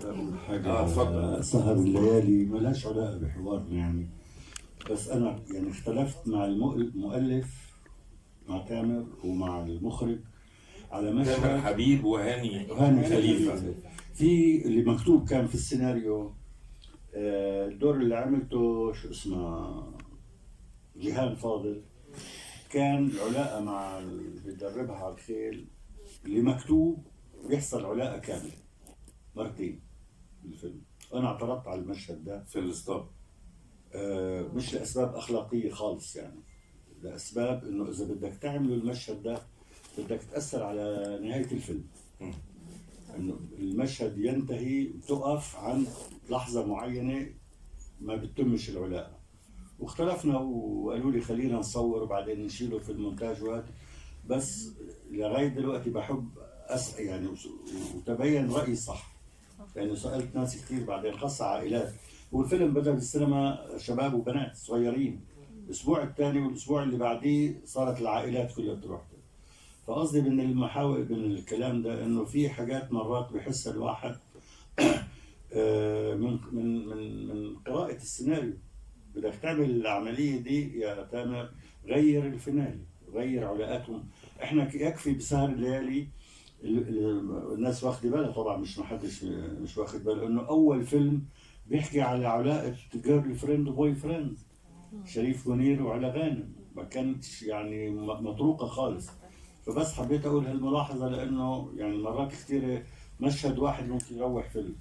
اقول حاجه. اتفضل. سهر الليالي ما لهاش علاقة بحوارنا يعني، بس انا يعني اختلفت مع المؤلف، مع تامر ومع المخرج على مشهد تامر حبيب وهاني هاني خليفه. خليفه. في اللي مكتوب كان في السيناريو، الدور اللي عملته شو اسمه جيهان فاضل، كان العلاقة مع اللي بيدربها على الخيل، اللي مكتوب بيحصل علاقة كاملة مرتين بالفيلم. انا اعترضت على المشهد ده في الاسطبل. مش لاسباب اخلاقية خالص يعني، لاسباب انه اذا بدك تعملوا المشهد ده بدك تاثر على نهاية الفيلم، انه المشهد ينتهي بتقف عند لحظة معينة ما بتتمش العلاقه. واختلفنا وقالوا لي خلينا نصور وبعدين نشيله في المونتاج وهذا، بس لغاية دلوقتي بحب يعني وتبين رايي صح، لانه سالت ناس كثير بعدين، خاصة عائلات. والفيلم بدا بالسينما شباب وبنات صغيرين، الاسبوع الثاني والاسبوع اللي بعديه صارت العائلات كلها تروح. فقصدي من المحاور من الكلام ده انه في حاجات مرات بحسها الواحد من قراءة السيناريو. بدك تعمل العملية دي يا تامر، غير ال finale، غير علاقاتهم. احنا يكفي بسهر الليالي الناس واخده بالها طبعا، مش ما حدش مش واخد باله انه اول فيلم بيحكي على علاقة girlfriend و boyfriend، شريف منير وعلا غانم، ما كانتش يعني مطروقه خالص. فبس حبيت اقول هالملاحظه لانه يعني مرات كثيرة مشهد واحد ممكن يروح فيلم.